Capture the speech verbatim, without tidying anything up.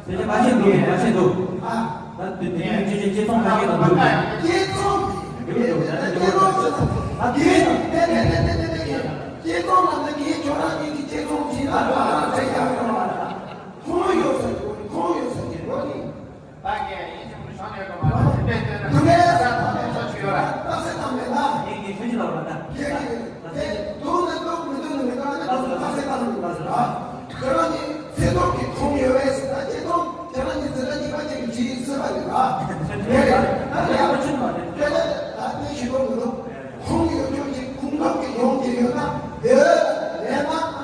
དེ་ཚོ་མ་བྱེད་འདུག་མ་བྱེད་འདུག་ཨ། ད་དེ་དེ་ཡང་ཅི་ཅི་ཅི་ཚོང་ཁ་སྐད་དང་འདུག་སྐད་ཚོང་། སྐད་ཚོང་ལ་ངས་ཁྱོད་རང་